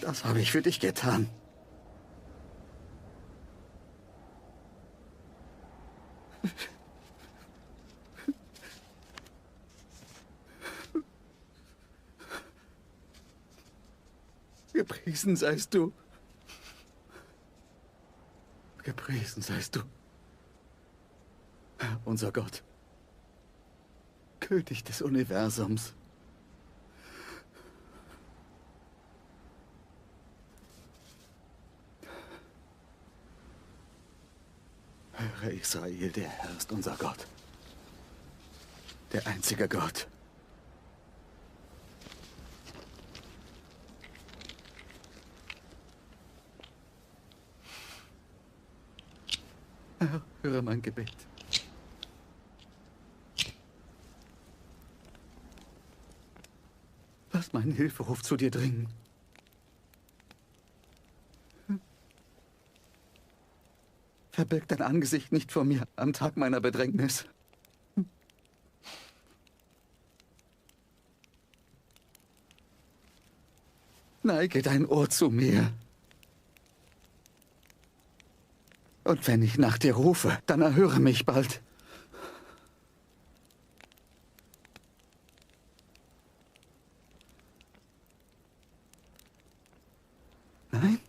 Das habe ich für dich getan. Gepriesen seist du. Gepriesen seist du. Herr, unser Gott. König des Universums. Höre Israel, der Herr ist unser Gott. Der einzige Gott. Herr, höre mein Gebet. Lass meinen Hilferuf zu dir dringen. Verbirg dein Angesicht nicht vor mir am Tag meiner Bedrängnis. Neige dein Ohr zu mir. Und wenn ich nach dir rufe, dann erhöre mich bald. Nein?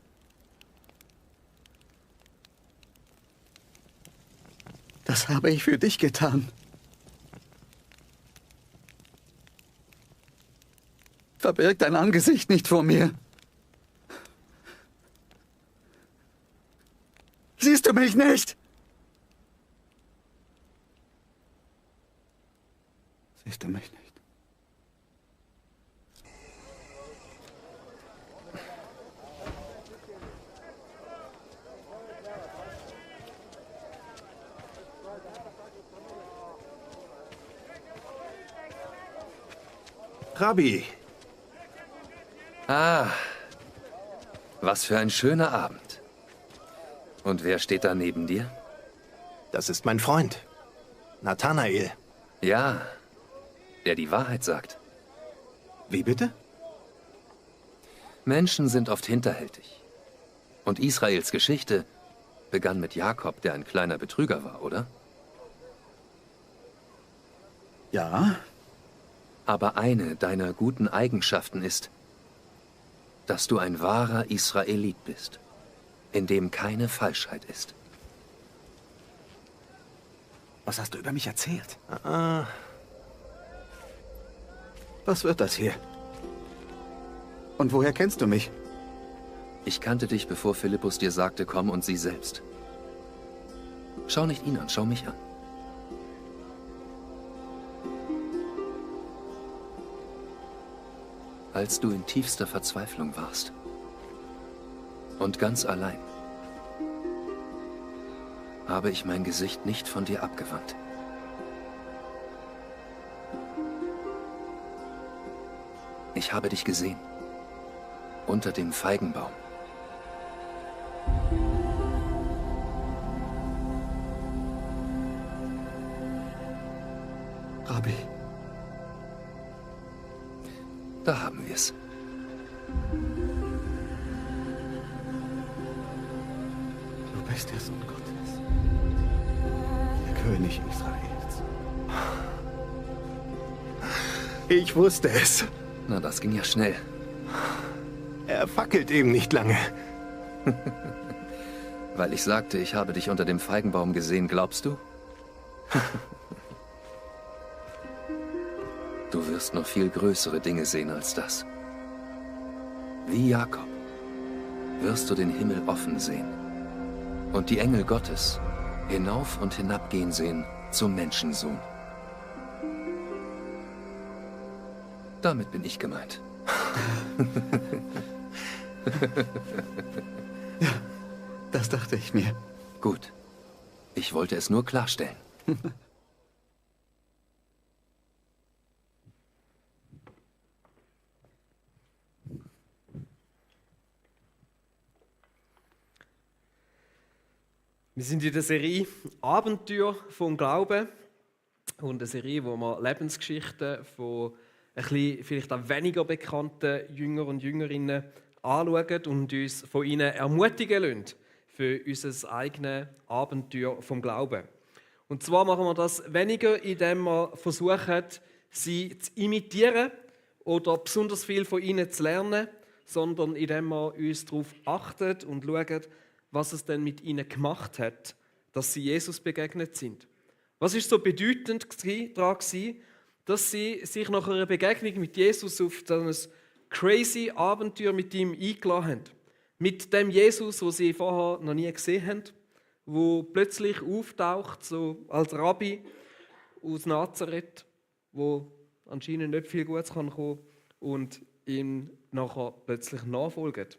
Das habe ich für dich getan. Verbirg dein Angesicht nicht vor mir. Siehst du mich nicht? Siehst du mich nicht? Rabbi, Ah, was für ein schöner Abend. Und wer steht da neben dir? das ist mein Freund, Nathanael. Ja, der die Wahrheit sagt. Wie bitte? Menschen sind oft hinterhältig. Und Israels Geschichte begann mit Jakob, der ein kleiner Betrüger war, oder? Ja, Aber eine deiner guten Eigenschaften ist, dass du ein wahrer Israelit bist, in dem keine Falschheit ist. was hast du über mich erzählt? Ah, Was wird das hier? Und woher kennst du mich? Ich kannte dich, bevor Philippus dir sagte, komm und sieh selbst. Schau nicht ihn an, schau mich an. Als du in tiefster Verzweiflung warst und ganz allein, habe ich mein Gesicht nicht von dir abgewandt. Ich habe dich gesehen, unter dem Feigenbaum. Rabbi, Da haben wir es. du bist der Sohn Gottes. Der König Israels. ich wusste es. Na, das ging ja schnell. Er fackelt eben nicht lange. Weil ich sagte, ich habe dich unter dem Feigenbaum gesehen, glaubst du? Du wirst noch viel größere Dinge sehen als das. Wie Jakob wirst du den Himmel offen sehen und die Engel Gottes hinauf und hinab gehen sehen zum Menschensohn. Damit bin ich gemeint. Das dachte ich mir. Gut. Ich wollte es nur klarstellen. Wir sind in der Serie Abenteuer vom Glauben und eine Serie, wo wir Lebensgeschichten von ein bisschen vielleicht auch weniger bekannten Jünger und Jüngerinnen anschauen und uns von ihnen ermutigen lassen für unser eigenes Abenteuer vom Glauben. Und zwar machen wir das weniger, indem wir versuchen, sie zu imitieren oder besonders viel von ihnen zu lernen, sondern indem wir uns darauf achten und schauen, was es denn mit ihnen gemacht hat, dass sie Jesus begegnet sind. Was ist so bedeutend daran gewesen, dass sie sich nach einer Begegnung mit Jesus auf ein crazy Abenteuer mit ihm eingeladen haben. Mit dem Jesus, den sie vorher noch nie gesehen haben, der plötzlich auftaucht, so als Rabbi aus Nazareth, wo anscheinend nicht viel Gutes kommen kann und ihm nachher plötzlich nachfolgt.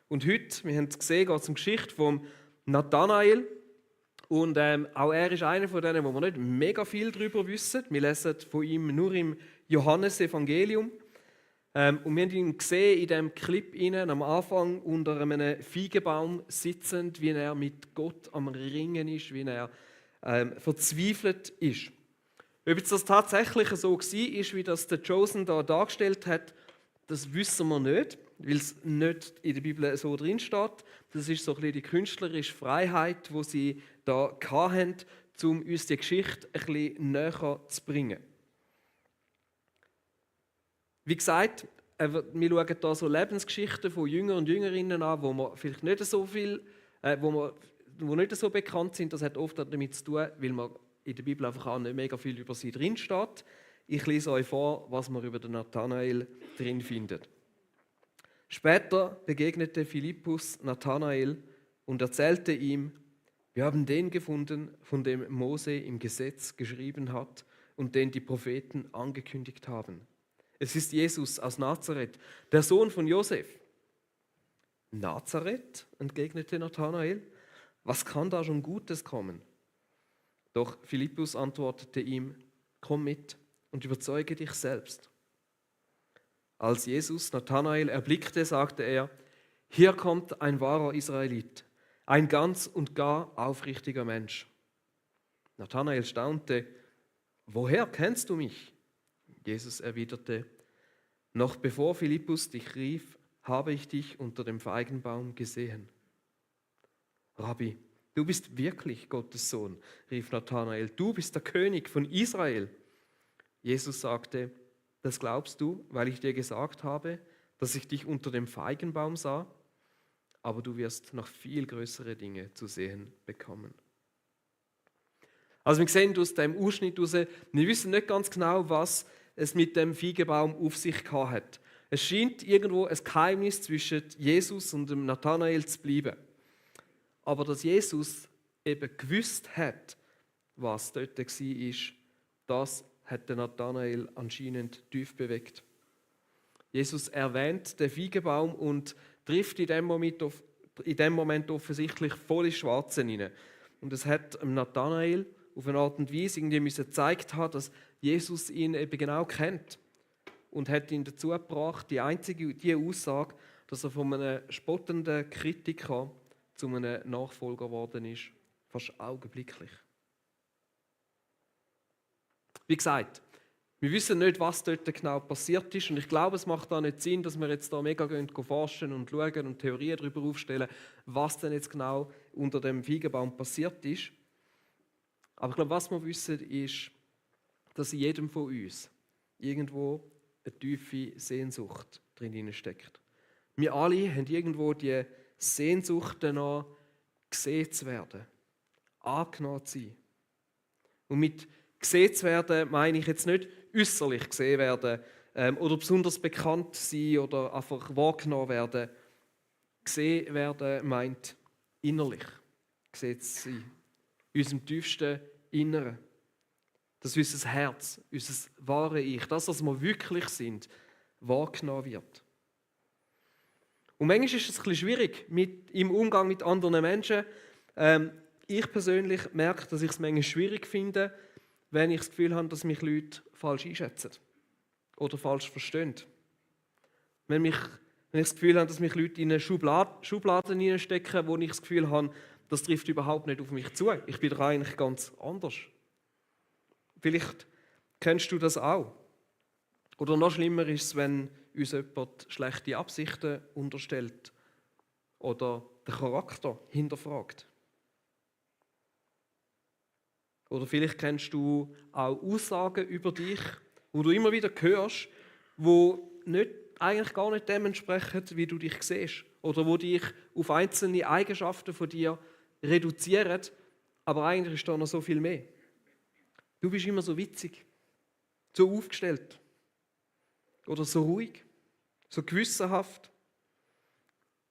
Und heute, wir haben es gesehen, geht es um die Geschichte von Nathanael. Und auch er ist einer von denen, wo wir nicht mega viel darüber wissen. Wir lesen von ihm nur im Johannesevangelium. Und wir haben ihn gesehen in diesem Clip am Anfang unter einem Feigenbaum sitzend, wie er mit Gott am Ringen ist, wie er verzweifelt ist. Ob jetzt das tatsächlich so war, wie das der Chosen da dargestellt hat, das wissen wir nicht, weil es nicht in der Bibel so drin steht. Das ist so ein bisschen die künstlerische Freiheit, die sie da hatten, um uns die Geschichte ein bisschen näher zu bringen. Wie gesagt, wir schauen hier so Lebensgeschichten von Jüngern und Jüngerinnen an, wo wir vielleicht nicht so viel, wo nicht so bekannt sind. Das hat oft damit zu tun, weil man in der Bibel einfach auch nicht mega viel über sie drin steht. Ich lese euch vor, was man über den Nathanael drin findet. Später begegnete Philippus Nathanael und erzählte ihm: Wir haben den gefunden, von dem Mose im Gesetz geschrieben hat und den die Propheten angekündigt haben. Es ist Jesus aus Nazareth, der Sohn von Josef. Nazareth, entgegnete Nathanael, was kann da schon Gutes kommen? Doch Philippus antwortete ihm: Komm mit und überzeuge dich selbst. Als Jesus Nathanael erblickte, sagte er: Hier kommt ein wahrer Israelit, ein ganz und gar aufrichtiger Mensch. Nathanael staunte: Woher kennst du mich? Jesus erwiderte: Noch bevor Philippus dich rief, habe ich dich unter dem Feigenbaum gesehen. Rabbi, du bist wirklich Gottes Sohn, rief Nathanael. Du bist der König von Israel. Jesus sagte: Das glaubst du, weil ich dir gesagt habe, dass ich dich unter dem Feigenbaum sah? Aber du wirst noch viel größere Dinge zu sehen bekommen. Also wir sehen aus dem Ausschnitt heraus, wir wissen nicht ganz genau, was es mit dem Feigenbaum auf sich gehabt hat. Es scheint irgendwo ein Geheimnis zwischen Jesus und dem Nathanael zu bleiben. Aber dass Jesus eben gewusst hat, was dort war, das hat den Nathanael anscheinend tief bewegt. Jesus erwähnt den Feigenbaum und trifft in dem Moment offensichtlich voll ins Schwarze hinein. Und es hat Nathanael auf eine Art und Weise irgendwie gezeigt haben, dass Jesus ihn eben genau kennt. Und hat ihn dazu gebracht, die Aussage, dass er von einem spottenden Kritiker zu einem Nachfolger geworden ist, fast augenblicklich. Wie gesagt, wir wissen nicht, was dort genau passiert ist. Und ich glaube, es macht da nicht Sinn, dass wir jetzt da mega forschen und schauen und Theorien darüber aufstellen, was denn jetzt genau unter dem Feigenbaum passiert ist. Aber ich glaube, was wir wissen, ist, dass in jedem von uns irgendwo eine tiefe Sehnsucht drin steckt. Wir alle haben irgendwo die Sehnsucht danach, gesehen zu werden, angenommen zu sein. Und mit gesehen zu werden meine ich jetzt nicht äußerlich gesehen werden oder besonders bekannt sein oder einfach wahrgenommen werden. Gesehen werden meint innerlich gesehen zu sein, in unserem tiefsten Inneren. Dass unser Herz, unser wahre Ich, das, was wir wirklich sind, wahrgenommen wird. Und manchmal ist es ein bisschen schwierig im Umgang mit anderen Menschen. Ich persönlich merke, dass ich es manchmal schwierig finde, wenn ich das Gefühl habe, dass mich Leute falsch einschätzen oder falsch verstehen. Wenn ich das Gefühl habe, dass mich Leute in eine Schubladen hineinstecken, wo ich das Gefühl habe, das trifft überhaupt nicht auf mich zu. Ich bin doch eigentlich ganz anders. Vielleicht kennst du das auch. Oder noch schlimmer ist es, wenn uns jemand schlechte Absichten unterstellt oder den Charakter hinterfragt. Oder vielleicht kennst du auch Aussagen über dich, wo du immer wieder hörst, wo eigentlich gar nicht dem entsprechen, wie du dich siehst. Oder wo dich auf einzelne Eigenschaften von dir reduzieren, aber eigentlich ist da noch so viel mehr. Du bist immer so witzig, so aufgestellt oder so ruhig, so gewissenhaft.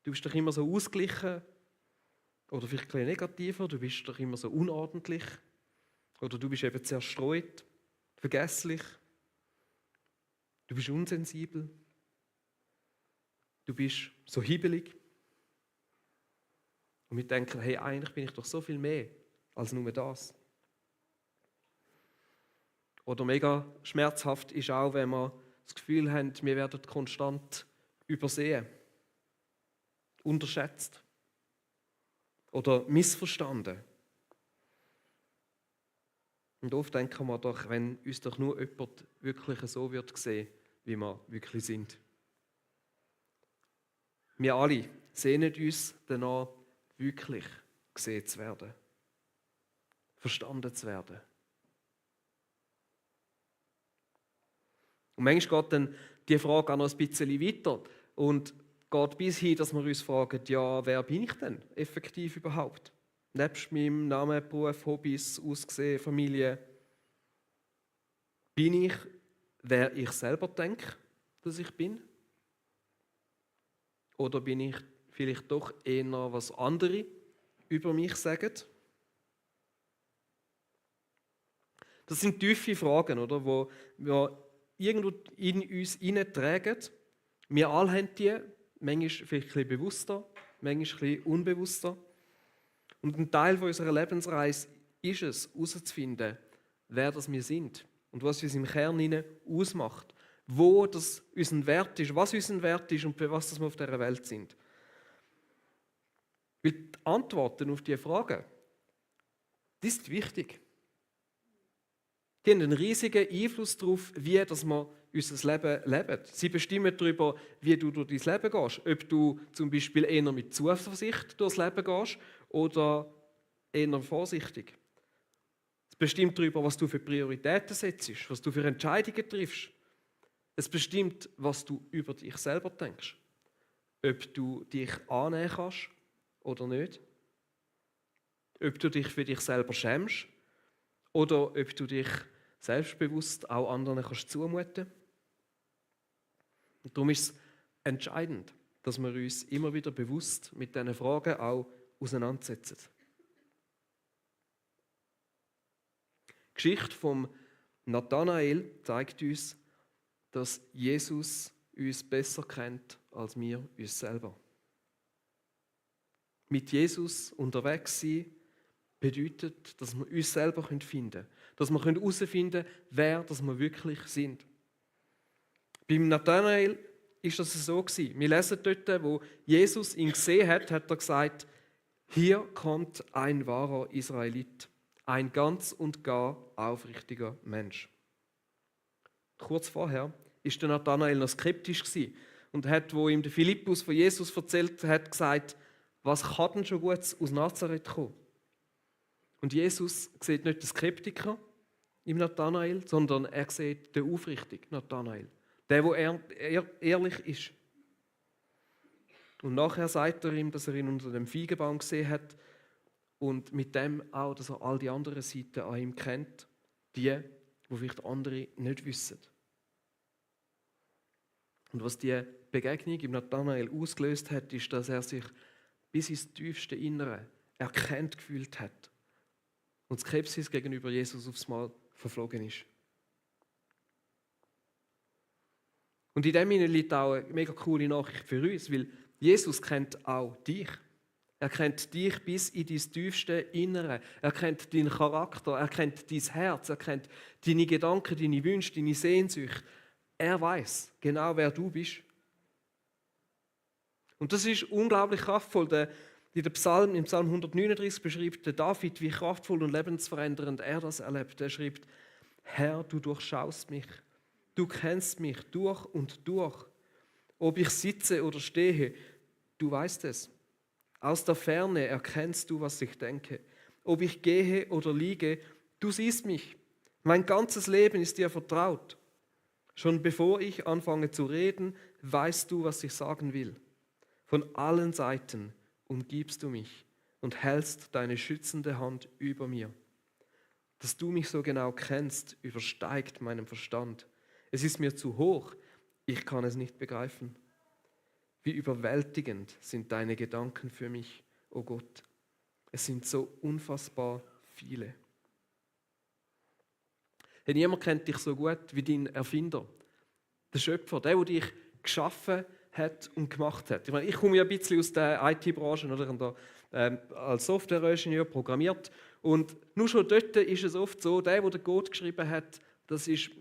Du bist doch immer so ausgeglichen oder vielleicht ein bisschen negativer, du bist doch immer so unordentlich oder du bist eben zerstreut, vergesslich, du bist unsensibel, du bist so hibbelig. Und wir denken, hey, eigentlich bin ich doch so viel mehr als nur das. Oder mega schmerzhaft ist auch, wenn wir das Gefühl haben, wir werden konstant übersehen, unterschätzt oder missverstanden. Und oft denken wir doch, wenn uns doch nur jemand wirklich so wird sehen, wie wir wirklich sind. Wir alle sehnen uns danach, wirklich gesehen zu werden, verstanden zu werden. Und manchmal geht dann die Frage auch noch ein bisschen weiter und geht bis hin, dass wir uns fragen, ja, wer bin ich denn effektiv überhaupt? Nebst meinem Namen, Beruf, Hobbys, Aussehen, Familie. Bin ich, wer ich selber denke, dass ich bin? Oder bin ich vielleicht doch eher, was andere über mich sagen? Das sind tiefe Fragen, oder, wo wir irgendwo in uns hineintragen. Wir alle haben die, manchmal vielleicht ein bisschen bewusster, manchmal ein bisschen unbewusster. Und ein Teil unserer Lebensreise ist es, herauszufinden, wer das wir sind und was uns im Kern ausmacht, wo das unser Wert ist, was unser Wert ist und für was wir auf dieser Welt sind. Weil die Antworten auf diese Fragen, die sind wichtig. Die haben einen riesigen Einfluss darauf, wie dass wir unser Leben leben. Sie bestimmen darüber, wie du durch dein Leben gehst. Ob du zum Beispiel eher mit Zuversicht durchs Leben gehst oder eher vorsichtig. Es bestimmt darüber, was du für Prioritäten setzt, was du für Entscheidungen triffst. Es bestimmt, was du über dich selber denkst. Ob du dich annehmen kannst oder nicht. Ob du dich für dich selber schämst oder ob du dich selbstbewusst auch anderen kannst zumuten. Und darum ist es entscheidend, dass wir uns immer wieder bewusst mit diesen Fragen auch auseinandersetzen. Die Geschichte von Nathanael zeigt uns, dass Jesus uns besser kennt als wir uns selber. Mit Jesus unterwegs sein bedeutet, dass wir uns selber finden können. Dass wir herausfinden können, wer das wir wirklich sind. Beim Nathanael war das so gewesen. Wir lesen dort, wo Jesus ihn gesehen hat, hat er gesagt, hier kommt ein wahrer Israelit, ein ganz und gar aufrichtiger Mensch. Kurz vorher war der Nathanael noch skeptisch gewesen und hat, wo ihm der Philippus von Jesus erzählt hat, gesagt, was kann denn schon Gutes aus Nazareth kommen? Und Jesus sieht nicht den Skeptiker im Nathanael, sondern er sieht den aufrichtigen Nathanael. Der, wo ehrlich ist. Und nachher sagt er ihm, dass er ihn unter dem Feigenbaum gesehen hat und mit dem auch, dass er all die anderen Seiten an ihm kennt, die vielleicht andere nicht wissen. Und was die Begegnung im Nathanael ausgelöst hat, ist, dass er sich bis ins tiefste Innere erkannt gefühlt hat und Skepsis gegenüber Jesus aufs Mal verflogen ist. Und in dem liegt auch eine mega coole Nachricht für uns, weil Jesus kennt auch dich. Er kennt dich bis in dein tiefste Innere. Er kennt deinen Charakter, er kennt dein Herz, er kennt deine Gedanken, deine Wünsche, deine Sehnsucht. Er weiß genau, wer du bist. Und das ist unglaublich kraftvoll. Im Psalm 139 beschreibt der David, wie kraftvoll und lebensverändernd er das erlebt. Er schreibt, Herr, du durchschaust mich. Du kennst mich durch und durch. Ob ich sitze oder stehe, du weißt es. Aus der Ferne erkennst du, was ich denke. Ob ich gehe oder liege, du siehst mich. Mein ganzes Leben ist dir vertraut. Schon bevor ich anfange zu reden, weißt du, was ich sagen will. Von allen Seiten umgibst du mich und hältst deine schützende Hand über mir. Dass du mich so genau kennst, übersteigt meinen Verstand. Es ist mir zu hoch, ich kann es nicht begreifen. Wie überwältigend sind deine Gedanken für mich, o Gott. Es sind so unfassbar viele. Hey, niemand kennt dich so gut wie dein Erfinder, der Schöpfer, der dich geschaffen hat und gemacht hat. Ich komme ja ein bisschen aus der IT-Branche, oder? Ich habe als Softwareingenieur programmiert und nur schon dort ist es oft so, der den Code geschrieben hat, das ist,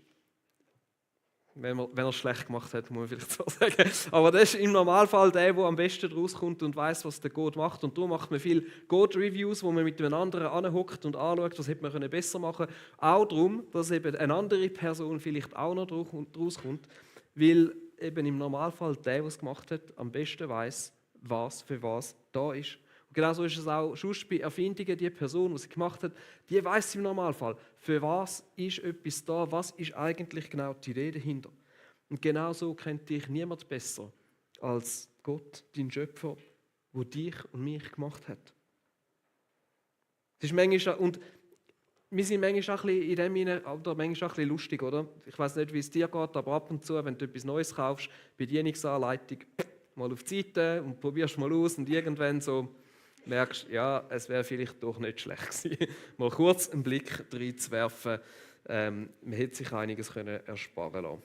wenn er es schlecht gemacht hat, muss man vielleicht so sagen, aber das ist im Normalfall der am besten rauskommt und weiß, was der Code macht. Und darum macht man viele Code-Reviews, wo man mit einem anderen anhockt und anschaut, was hätte man besser machen können. Auch darum, dass eben eine andere Person vielleicht auch noch rauskommt, weil eben im Normalfall der es gemacht hat, am besten weiß, was für was da ist. Und genauso ist es auch sonst bei Erfindungen, die Person, die sie gemacht hat, die weiß im Normalfall, für was ist etwas da, was ist eigentlich genau die Idee dahinter. Und genauso kennt dich niemand besser als Gott, dein Schöpfer, der dich und mich gemacht hat. Das ist manchmal, und wir sind manchmal auch ein bisschen in dem hinein, oder manchmal auch ein bisschen lustig, oder? Ich weiß nicht, wie es dir geht, aber ab und zu, wenn du etwas Neues kaufst, Bedienungsanleitung, mal auf die Seite und probierst mal aus und irgendwann so merkst, ja, es wäre vielleicht doch nicht schlecht gewesen, mal kurz einen Blick reinzuwerfen. Man hätte sich einiges ersparen lassen.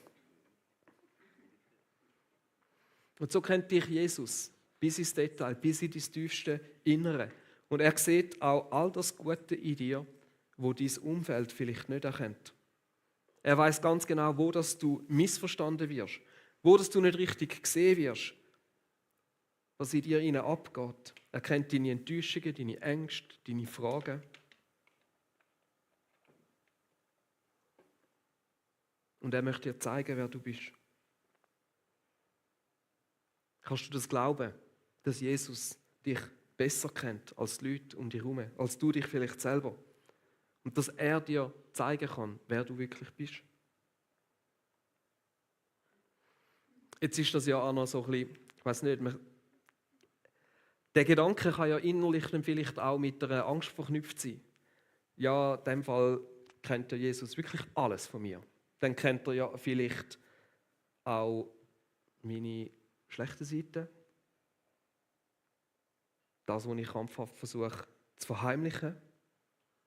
Und so kennt dich Jesus bis ins Detail, bis in das tiefste Innere. Und er sieht auch all das Gute in dir, wo dein Umfeld vielleicht nicht erkennt. Er weiß ganz genau, wo dass du missverstanden wirst, wo dass du nicht richtig gesehen wirst, was in dir innen abgeht. Er kennt deine Enttäuschungen, deine Ängste, deine Fragen. Und er möchte dir zeigen, wer du bist. Kannst du das glauben, dass Jesus dich besser kennt als die Leute um dich herum, als du dich vielleicht selber? Und dass er dir zeigen kann, wer du wirklich bist. Jetzt ist das ja auch noch so ein bisschen, ich weiß nicht, der Gedanke kann ja innerlich dann vielleicht auch mit einer Angst verknüpft sein. Ja, in dem Fall kennt ja Jesus wirklich alles von mir. Dann kennt er ja vielleicht auch meine schlechten Seiten. Das, was ich krampfhaft versuche zu verheimlichen.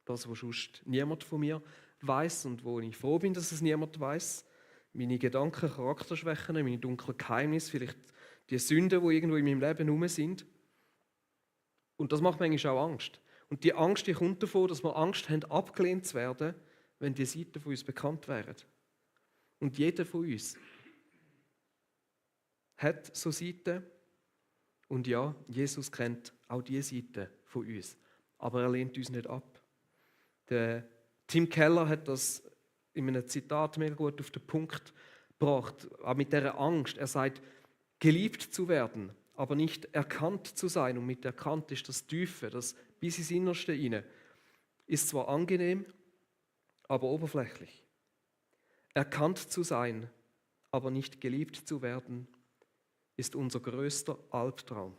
Das, was sonst niemand von mir weiß und wo ich froh bin, dass es niemand weiß. Meine Gedanken, Charakterschwächen, meine dunklen Geheimnisse, vielleicht die Sünden, die irgendwo in meinem Leben herum sind. Und das macht manchmal auch Angst. Und die Angst, die kommt davon, dass wir Angst haben, abgelehnt zu werden, wenn die Seiten von uns bekannt wären. Und jeder von uns hat so Seiten. Und ja, Jesus kennt auch diese Seiten von uns. Aber er lehnt uns nicht ab. Der Tim Keller hat das in einem Zitat mega gut auf den Punkt gebracht. Auch mit dieser Angst. Er sagt, geliebt zu werden, aber nicht erkannt zu sein. Und mit erkannt ist das Tiefe, das bis ins Innerste hinein. Ist zwar angenehm, aber oberflächlich. Erkannt zu sein, aber nicht geliebt zu werden, ist unser größter Albtraum.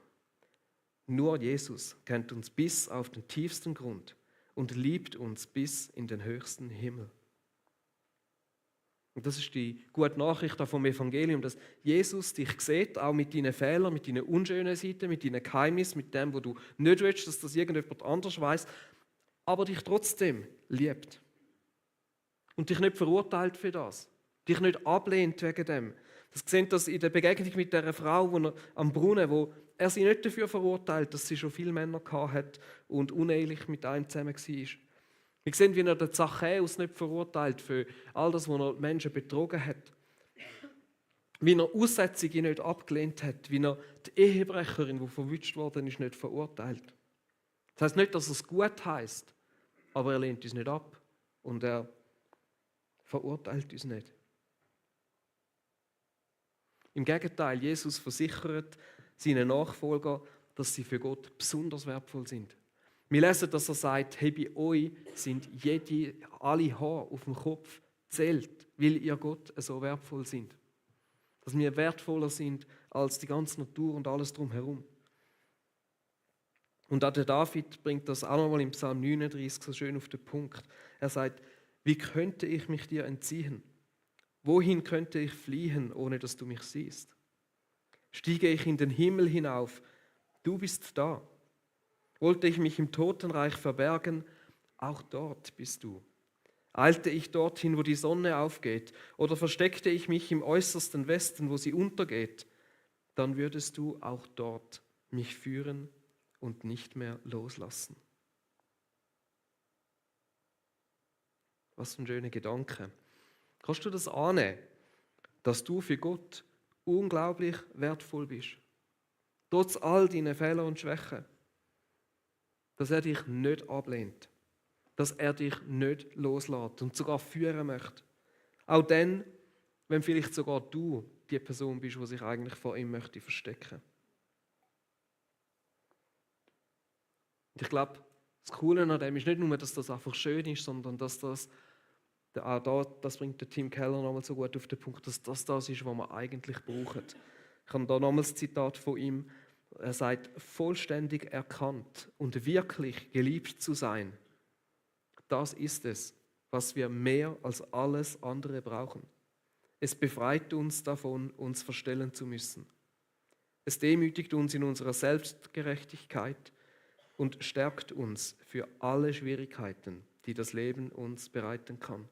Nur Jesus kennt uns bis auf den tiefsten Grund und liebt uns bis in den höchsten Himmel. Und das ist die gute Nachricht vom Evangelium, dass Jesus dich sieht, auch mit deinen Fehlern, mit deinen unschönen Seiten, mit deinen Geheimnissen, mit dem, wo du nicht willst, dass das irgendjemand anders weiß, aber dich trotzdem liebt. Und dich nicht verurteilt für das. Dich nicht ablehnt wegen dem. Das sehen das in der Begegnung mit dieser Frau am Brunnen, wo er sie nicht dafür verurteilt, dass sie schon viele Männer hatte und unehelich mit einem zusammen war. Wir sehen, wie er den Zachäus nicht verurteilt für all das, was er Menschen betrogen hat. Wie er Aussätzige nicht abgelehnt hat. Wie er die Ehebrecherin, die verwünscht worden ist, nicht verurteilt. Das heisst nicht, dass er es gut heisst, aber er lehnt uns nicht ab. Und er verurteilt uns nicht. Im Gegenteil, Jesus versichert seinen Nachfolgern, dass sie für Gott besonders wertvoll sind. Wir lesen, dass er sagt, hey, bei euch sind alle Haare auf dem Kopf zählt, weil ihr Gott so wertvoll sind. Dass wir wertvoller sind als die ganze Natur und alles drumherum. Und auch der David bringt das auch nochmal im Psalm 39 so schön auf den Punkt. Er sagt, wie könnte ich mich dir entziehen? Wohin könnte ich fliehen, ohne dass du mich siehst? Stiege ich in den Himmel hinauf, du bist da. Wollte ich mich im Totenreich verbergen, auch dort bist du. Eilte ich dorthin, wo die Sonne aufgeht, oder versteckte ich mich im äußersten Westen, wo sie untergeht, dann würdest du auch dort mich führen und nicht mehr loslassen. Was für ein schöner Gedanke. Kannst du das annehmen, dass du für Gott unglaublich wertvoll bist? Trotz all deinen Fehlern und Schwächen. Dass er dich nicht ablehnt. Dass er dich nicht loslässt und sogar führen möchte. Auch dann, wenn vielleicht sogar du die Person bist, die sich eigentlich vor ihm möchte verstecken. Und ich glaube, das Coole an dem ist nicht nur, dass das einfach schön ist, sondern dass das bringt der Tim Keller nochmal so gut auf den Punkt, dass das ist, was wir eigentlich brauchen. Ich habe da nochmals ein Zitat von ihm. Er sagt, vollständig erkannt und wirklich geliebt zu sein, das ist es, was wir mehr als alles andere brauchen. Es befreit uns davon, uns verstellen zu müssen. Es demütigt uns in unserer Selbstgerechtigkeit und stärkt uns für alle Schwierigkeiten, die das Leben uns bereiten kann.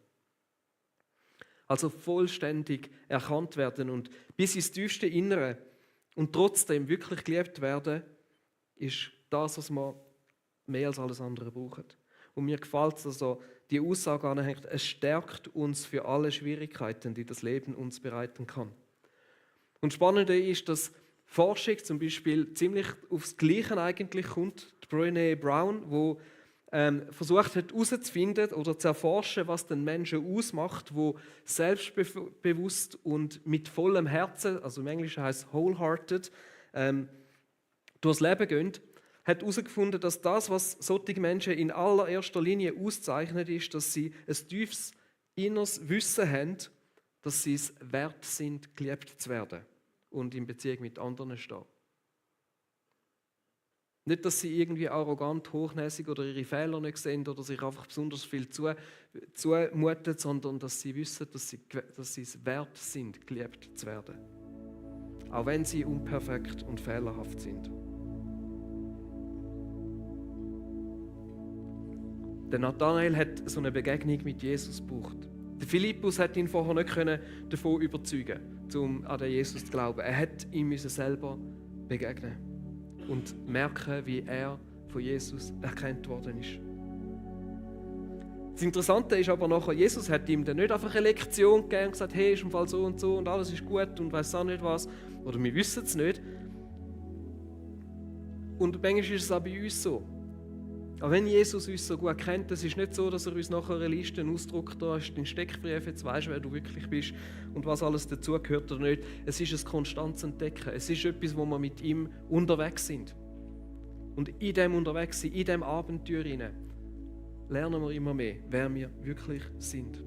Also vollständig erkannt werden und bis ins tiefste Innere und trotzdem wirklich geliebt werden, ist das, was man mehr als alles andere braucht. Und mir gefällt es, also die Aussage anhängt, es stärkt uns für alle Schwierigkeiten, die das Leben uns bereiten kann. Und das Spannende ist, dass Forschung zum Beispiel ziemlich aufs Gleiche eigentlich kommt. Die Brené Brown, wo versucht hat herauszufinden oder zu erforschen, was den Menschen ausmacht, wo selbstbewusst und mit vollem Herzen, also im Englischen heißt wholehearted, durchs Leben gehen, hat herausgefunden, dass das, was solche Menschen in allererster Linie auszeichnet, ist, dass sie ein tiefes inneres Wissen haben, dass sie es wert sind, geliebt zu werden und in Beziehung mit anderen stehen. Nicht, dass sie irgendwie arrogant, hochnäsig oder ihre Fehler nicht sehen oder sich einfach besonders viel zumuten, sondern dass sie wissen, dass sie es wert sind, geliebt zu werden. Auch wenn sie unperfekt und fehlerhaft sind. Der Nathanael hat so eine Begegnung mit Jesus gebraucht. Der Philippus hat ihn vorher nicht davon überzeugen, um an den Jesus zu glauben. Er hat ihm selber begegnen und merken, wie er von Jesus erkannt worden ist. Das Interessante ist aber nachher, Jesus hat ihm dann nicht einfach eine Lektion gegeben und gesagt, hey, ist im Fall so und alles ist gut und weiss auch nicht was. Oder wir wissen es nicht. Und manchmal ist es auch bei uns so. Aber wenn Jesus uns so gut kennt, es ist nicht so, dass er uns nachher eine Liste ausdruckt, da ist dein Steckbrief, jetzt weisst du, wer du wirklich bist und was alles dazugehört oder nicht. Es ist ein konstantes Entdecken. Es ist etwas, wo wir mit ihm unterwegs sind. Und in dem Unterwegssein, in dem Abenteuer hinein, lernen wir immer mehr, wer wir wirklich sind.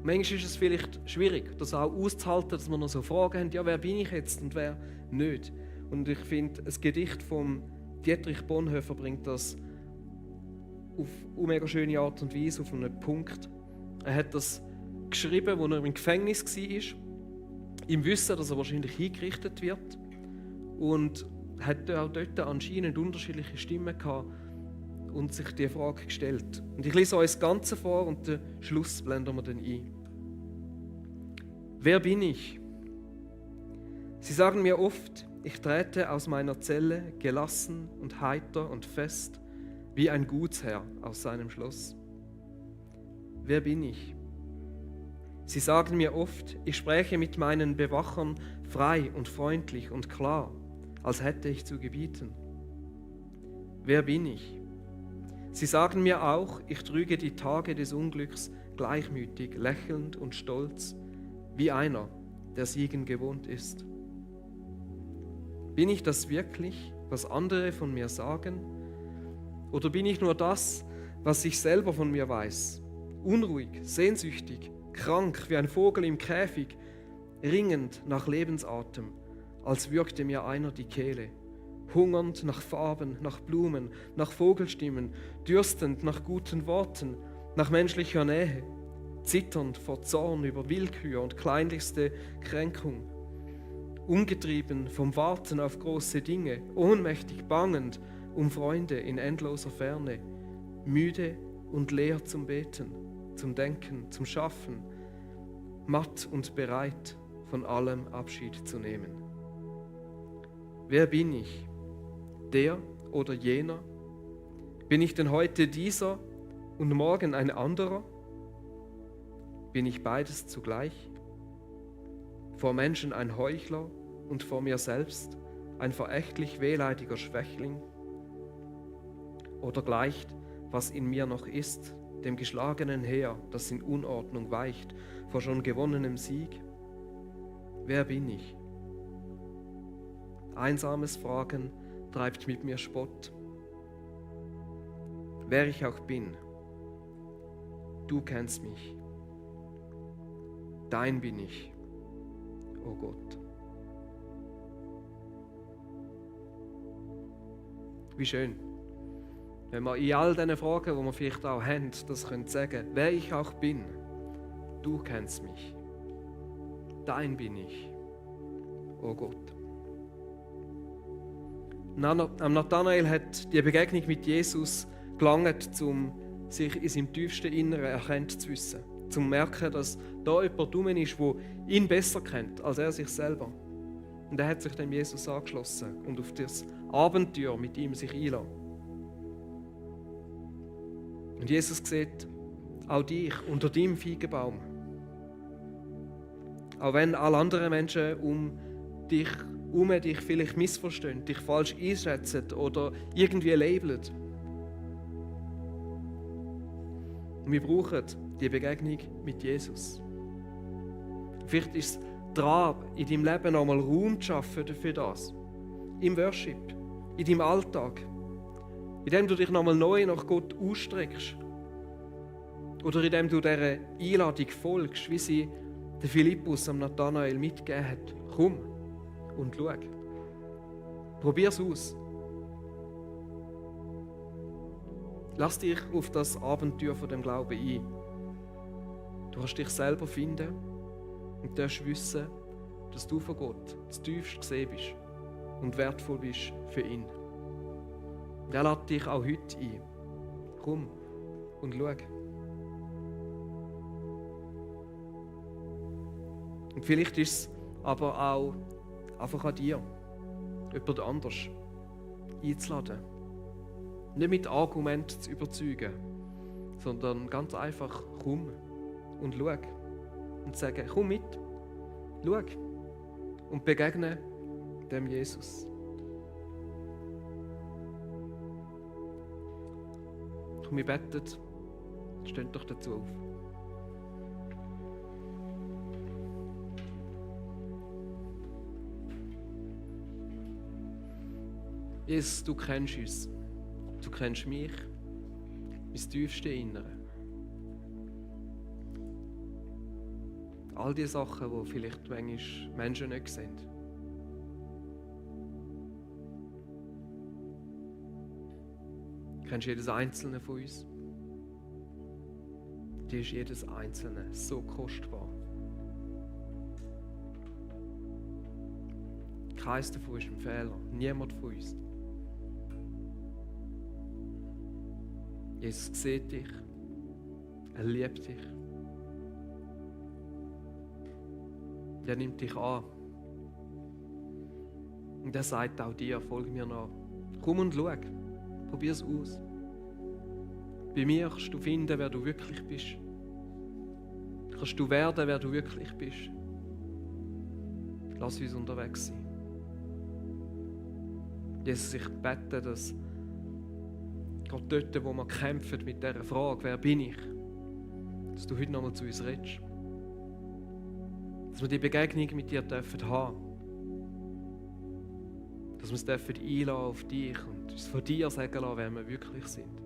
Manchmal ist es vielleicht schwierig, das auch auszuhalten, dass wir noch so Fragen haben, ja, wer bin ich jetzt und wer nicht. Und ich finde, ein Gedicht vom Dietrich Bonhoeffer bringt das auf eine mega schöne Art und Weise auf einen Punkt. Er hat das geschrieben, als er im Gefängnis war, im Wissen, dass er wahrscheinlich hingerichtet wird. Und hat auch dort anscheinend unterschiedliche Stimmen gehabt und sich die Frage gestellt. Und ich lese euch das Ganze vor und den Schluss blenden wir dann ein. Wer bin ich? Sie sagen mir oft, ich trete aus meiner Zelle gelassen und heiter und fest, wie ein Gutsherr aus seinem Schloss. Wer bin ich? Sie sagen mir oft, ich spräche mit meinen Bewachern frei und freundlich und klar, als hätte ich zu gebieten. Wer bin ich? Sie sagen mir auch, ich trüge die Tage des Unglücks gleichmütig, lächelnd und stolz, wie einer, der Siegen gewohnt ist? Bin ich das wirklich, was andere von mir sagen? Oder bin ich nur das, was ich selber von mir weiß? Unruhig, sehnsüchtig, krank wie ein Vogel im Käfig, ringend nach Lebensatem, als würgte mir einer die Kehle. Hungernd nach Farben, nach Blumen, nach Vogelstimmen, dürstend nach guten Worten, nach menschlicher Nähe, zitternd vor Zorn über Willkür und kleinlichste Kränkung, umgetrieben vom Warten auf große Dinge, ohnmächtig bangend um Freunde in endloser Ferne, müde und leer zum Beten, zum Denken, zum Schaffen, matt und bereit, von allem Abschied zu nehmen. Wer bin ich? Der oder jener? Bin ich denn heute dieser und morgen ein anderer? Bin ich beides zugleich? Vor Menschen ein Heuchler und vor mir selbst ein verächtlich wehleidiger Schwächling? Oder gleicht, was in mir noch ist, dem geschlagenen Heer, das in Unordnung weicht, vor schon gewonnenem Sieg? Wer bin ich? Einsames Fragen treibt mit mir Spott. Wer ich auch bin, du kennst mich. Dein bin ich, o Gott. Wie schön, wenn wir in all diesen Fragen, die wir vielleicht auch haben, das können sagen, wer ich auch bin, du kennst mich. Dein bin ich, o Gott. Am Nathanael hat die Begegnung mit Jesus gelangt, um sich in seinem tiefsten Inneren erkannt zu wissen. Um zu merken, dass da jemand rum ist, der ihn besser kennt als er sich selber. Und er hat sich dem Jesus angeschlossen und auf das Abenteuer mit ihm sich einlassen. Und Jesus sieht auch dich unter deinem Feigenbaum. Auch wenn alle anderen Menschen um dich vielleicht missverstehen, dich falsch einschätzen oder irgendwie labeln. Und wir brauchen die Begegnung mit Jesus. Vielleicht ist es dran, in deinem Leben einmal Raum zu schaffen für das. Im Worship, in deinem Alltag. Indem du dich nochmal neu nach Gott ausstreckst. Oder indem du dieser Einladung folgst, wie sie der Philippus am Nathanael mitgegeben hat. Komm und schau. Probier es aus. Lass dich auf das Abenteuer von dem Glauben ein. Du kannst dich selber finden und darfst wissen, dass du von Gott das tiefst gesehen bist und wertvoll bist für ihn. Und er lädt dich auch heute ein. Komm und schau. Und vielleicht ist es aber auch einfach an dir, jemand anders einzuladen. Nicht mit Argumenten zu überzeugen, sondern ganz einfach komm und schau. Und sagen, komm mit, schau und begegne dem Jesus. Und wir beten, steht doch dazu auf. Jesus, du kennst uns. Du kennst mich, mein tiefstes Innere. All die Sachen, die vielleicht manchmal Menschen nicht sehen. Du kennst jedes Einzelne von uns. Dir ist jedes Einzelne so kostbar. Keines davon ist ein Fehler. Niemand von uns. Jesus sieht dich. Er liebt dich. Er nimmt dich an. Und er sagt auch dir, folge mir nach. Komm und schau. Probier es aus. Bei mir kannst du finden, wer du wirklich bist. Kannst du werden, wer du wirklich bist. Lass uns unterwegs sein. Jesus, ich bete, dass gerade dort, wo wir kämpfen mit dieser Frage, wer bin ich, dass du heute nochmal zu uns redest. Dass Dass wir die Begegnung mit dir dürfen haben. Dass wir uns dürfen einlassen auf dich und uns von dir sagen lassen, wer wir wirklich sind.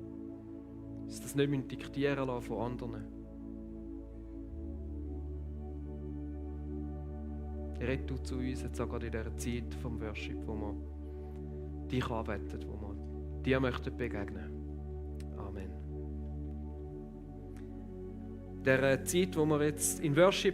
Dass wir das nicht diktieren lassen von anderen. Red du zu uns jetzt auch gerade in dieser Zeit vom Worship, wo wir dich anbeten, wo wir dir möchten begegnen. Amen. In dieser Zeit, wo wir jetzt in Worship